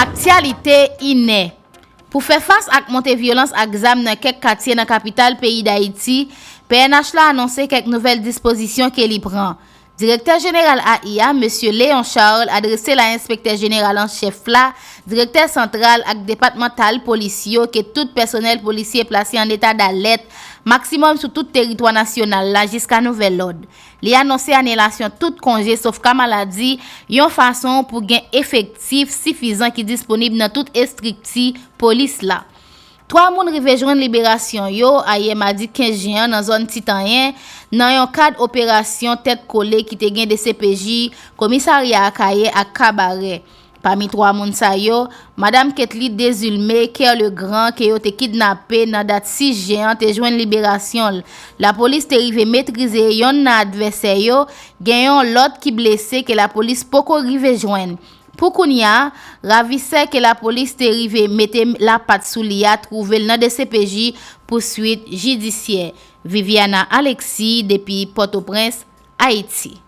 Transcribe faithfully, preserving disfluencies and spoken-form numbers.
Aktyalite inè. Pou fè fas ak monte vyolans ak zam nan kèk katye nan kapital peyi Dayiti, P N H la anonse kèk nouvèl dispozisyon ke li pran. Direktè jeneral A I a, Mesye Léon Charles, adrese l a enspektè jeneral an chèf la, direktè santral ak depatmantal polis yo ke tout pèsonèl polisye plase an eta dalèt maksimòm sou tout teritwa nasyonal la jiska nouvèl òd. Li anonse anilasyon tout konje sof ka maladi, yon fason pou gen efektif sifizan ki disponib nan tout estrikti polis la. Twa moun rive jwenn liberasyon yo ayè madi kenz jen an nan zòn Titanyen, nan yon kad operasyon tèt kole ki te gen D C P J, komisarya Akayè ak Kabarè. Pami twa moun sa yo, Madanm Ketly Desulmé Kerlegrand ke yo te kidnape nan dat sis jen an te jwenn liberasyon l. Lapolis te rive metrize yonn nan advèsè yo, gen yon lòt ki blese ke lapolis poko rive jwenn. Pou kounye a, ravisè ke lapolis te rive mete lapat sou li a twouve l nan D C P J pou swit jidisyè. Viviana Alexis depi Pòtoprens, Ayiti.